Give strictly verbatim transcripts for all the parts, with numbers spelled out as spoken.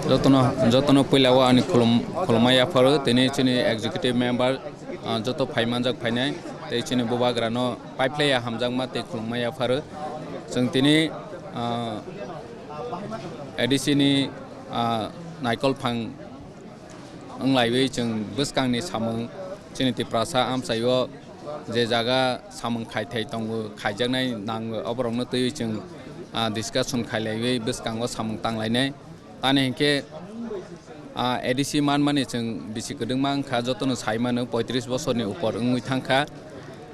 Jotono, jotono puila o ani khulum-, khulumma yapharo, tini chini executive member, ah, joto phai manjak phainai, tei chini bubagrano paiphlaiya hamjakma tei khulumma yapharo. Chwng tini, ah, A D C ni, ah, naikol phang wnglaiwi chwng bwskangni samung chini Tiprasa amchaio je jaga samung khaithai tongo, khaijaknai nango, oborokno twiwi chwng, ah, discussion khailaiwi bwskango samung tanglainai. Tani hinkhe, ah, A D C manmani chwng bisi kwdwkma wngkha, jotono saimano poitris bosorni upor wngwi thangkha.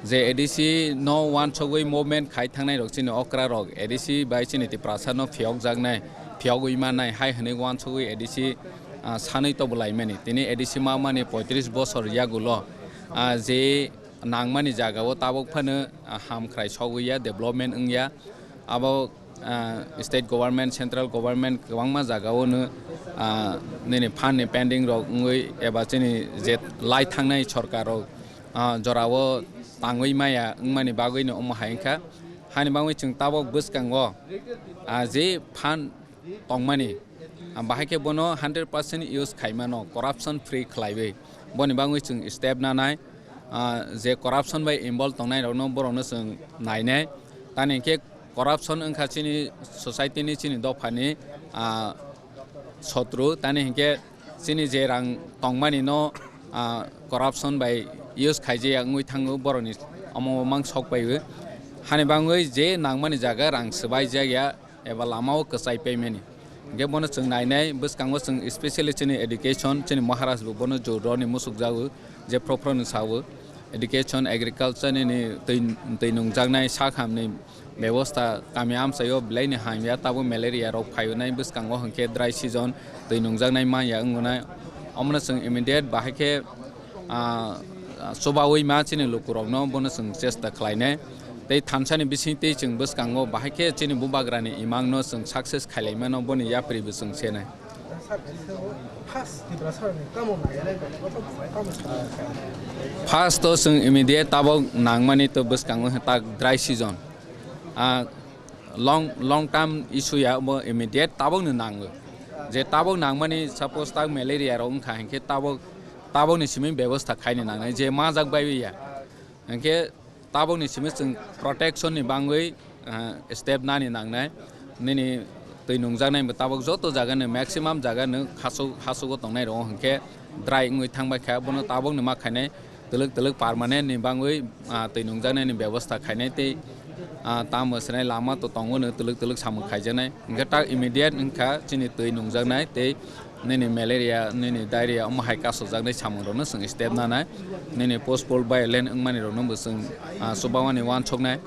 Je A D C no wansugwi movement khai thangnai rok chini okra rok A D C bai chini Tiprasa no phiyokjaknai, phiyogwi mannai hai hwnwi wansugwi A D C, ah, sanwi tobolaimani. Tini A D C mamani poitris bosor yagulo, ah, je nangmani jagao tabuk phano, ah, hamkhrai sogwi ya, development wngya. Abo, ah, state government, central government kwbangma jagao no, ah, nini fund ni pending rok wngwi eba chini je lai thangnai sorkar rok, ah, jorao tangwi maya wngmani bagwi no omo hai wngkha. Hani bagwi chwng tabuk bwskango, ah, je fund tongmani, ah, bahai khe bono hundred percent use khaimano, corruption free khlaiwi. Boni bagwi chwng step nanai, ah, je corruption bai involve tongnai rokno, borokno chwng nainai. Tani hinkhe corruption wngkha chini society ni, chini dophani, ah, sotru. Tani hinkhe chini je rang tongmani no, ah, corruption bai use khaijaya wngwi thango, borokni omo mang sok paiwi. Hani bagwi je nangmani jaga rang swbai jakya, eba lama o kwchai paimani. Hinkhe bono chwng nainai, bwskango chwng specially chini education, chini Maharaj bo bono jor roni musuk jago, je phro phro no sao. Education, agriculture nini twi, twi nungjaknai sak hamni bebosta kami amchaio belai ni hamya, tabuk malaria rok phaio nai bwskango hinkhe dry season twi nungjaknai manya wngnai. Omono chwng immediate bahai khe, ah, chubawi ma chini lukurokno bono chwng chesta khlainai. Tei thansani bisingtwi chwng bwskango bahai khe chini bubagrani imangno chwng success khailaimano boni yapri bo chwng senai. First to chwng immediate tabuk nangmani to bwskango tak dry season. Ah, long, long term issue ya bo immediate tabuk no nango. Je tabuk nangmani suppose tak malaria rok wngkha hinkhe tabuk, tabuk ni simi bebosta khaini nangnai je majak bai ya. Hinkhe tabukni simi chwng protection ni bagwi, ah, step nani nangnai. Nini twi nungjaknai bo tabuk joto jaga no, maximum jaga no hachuk, hachugo tongnai rok hinkhe dry wngwi thangbai kha, bono tabukni ma khainai twlwk twlwk permanent ni bagwi, ah, twi nungjaknai ni bebosta khainai tei, ah, tamo swnai lama to tongo no twlwk twlwk samung khaijaknai. Hinkhe tak immediate wngkha chini twi nungjaknai tei nini malaria, nini diarrhea, omo hai kasojaknai samungrokno chwng step nanai. Nini post pol violent wngmani rokno bo chwng, ah, chubamani uansuknai.